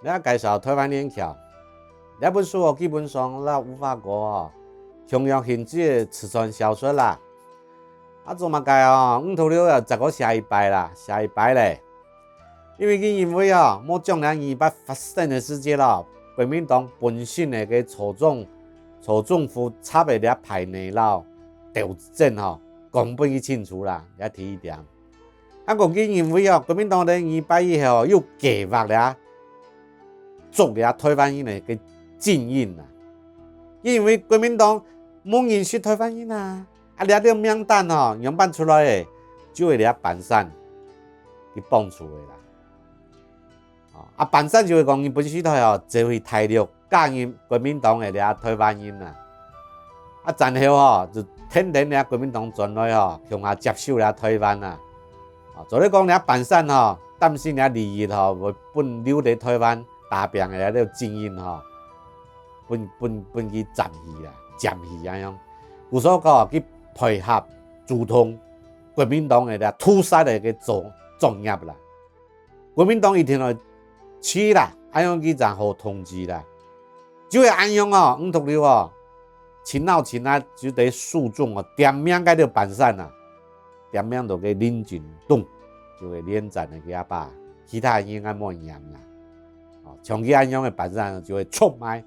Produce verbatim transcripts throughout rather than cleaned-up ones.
這介紹台灣連翹。這本書哦，基本上摎無花果哦，共樣性質个自傳小說啦。啊，做麼个哦，吳濁流啊，再過寫一擺啦，寫一擺咧。因為佢認為哦，無將這二二八發生个時節咯，國民黨本身个該曹總、曹總府插个這歹泥摎鬥爭吼，講分佢清楚啦，這第一點。 啊，過佢認為哦，國民黨在二二八以後哦，有計畫了捉了台灣人个該精英啊。因為國民黨無認識台灣人啊，啊，這條名單哦，仰般出來个，就係這班山佢幫助个啦。哦，啊，班山就係講日本時代哦，走去大陸 加入國民黨个這台灣人啊。啊，戰後吼，就跈等這國民黨轉來吼，共下接收這台灣啊。哦，做得講這班山吼，擔心這利益吼，會分留在台灣打拚个這精英吼，分，分，分佢佔去啊，佔去恁樣。故所講，佢配合主動國民黨个這屠殺个該作，作業啦。 國民黨一定愛去啦，恁樣佢正好統治啦。就係恁樣哦，吳濁流哦，盡惱盡啊，就在書中哦，點名該條班山啊，點名到該林振東，就係連戰个佢阿爸，其他人應該無人念啦。哦，像佢恁樣个班山就會出賣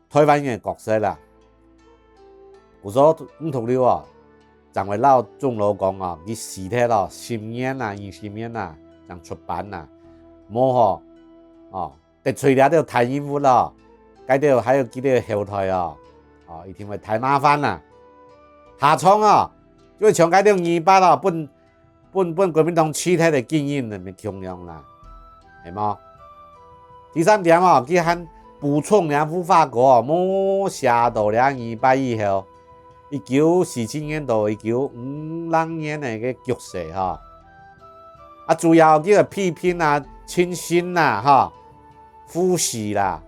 台灣人个角色啦。故所吳濁流哦，正會摎長老講哦，佢死忒咯，十年啊，二十年啊，正出版啊。無吼，哦，得罪這兜大人物咯，該兜還有佢兜後代哦，哦，一定會大麻煩啊。下場哦，就會像該兜二二八咯，分 分，分國民黨取代个經驗，恁樣共樣啦，係無？第三點哦，佢還補充這無花果哦，無寫到這二二八以後，一九四七年到一九五六年个該局勢吼。啊，主要佢个批評啊、親信啊，吼，胡適啦、